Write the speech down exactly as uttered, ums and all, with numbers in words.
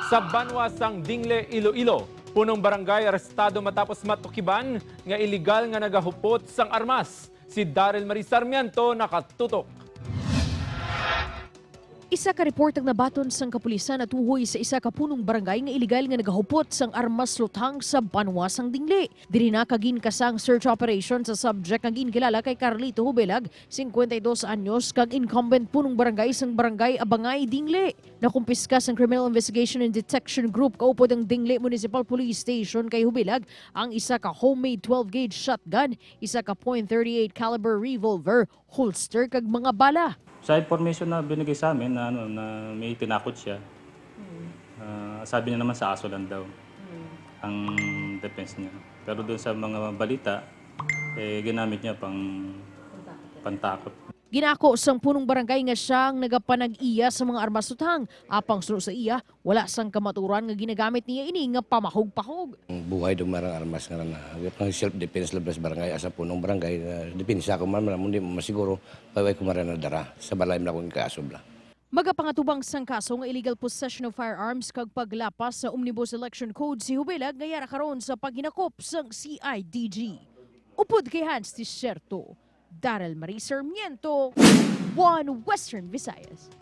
Sa banwa sang Dingle, Iloilo, punong barangay arestado matapos matukiban nga iligal nga nagahupot sang armas. Si Daryl Marie Sarmiento nakatutok. Isa ka report ang nabaton sang kapulisan natuhoy sa isa ka punong barangay nga iligal nga nagahupot sang armas luthang sa banwa sang Dingle. Diri na ka ginkasa ang search operation sa subject nga ginkilala kay Carlito Hubelag, singkwenta y dos anyos, kag incumbent punong barangay sang Barangay Abangay, Dingle. Nakumpiska sang Criminal Investigation and Detection Group kaupod ang Dingle Municipal Police Station kay Hubelag ang isa ka homemade twelve gauge shotgun, isa ka point thirty-eight caliber revolver, holster, kag mga bala. Sa information na binigay sa amin na, ano, na may tinakot siya, ah, sabi niya naman sa aso lang daw ang defense niya. Pero doon sa mga balita, eh, ginamit niya pang pantakot. Ginako sang punong barangay nga siya ang nagapanag-iya sa mga armas luthang. Apang suno sa iya, wala sang kamaturan nga ginagamit niya ini nga pamahog-pahog. Ang buhay do marang armas nga na, ang self-defense lang sa barangay, asa punong barangay, na depensa ko man, man, hindi mo masiguro, paway ko mara nadara, sa balay mo na akong kaso bla. Magapangatubang sang kaso nga illegal possession of firearms kag paglapas sa Omnibus Election Code si Hubelag nga yara karon sa paghinakop sang C I D G. Upod kay Hans Desierto, Daryl Marie Sarmiento, One Western Visayas.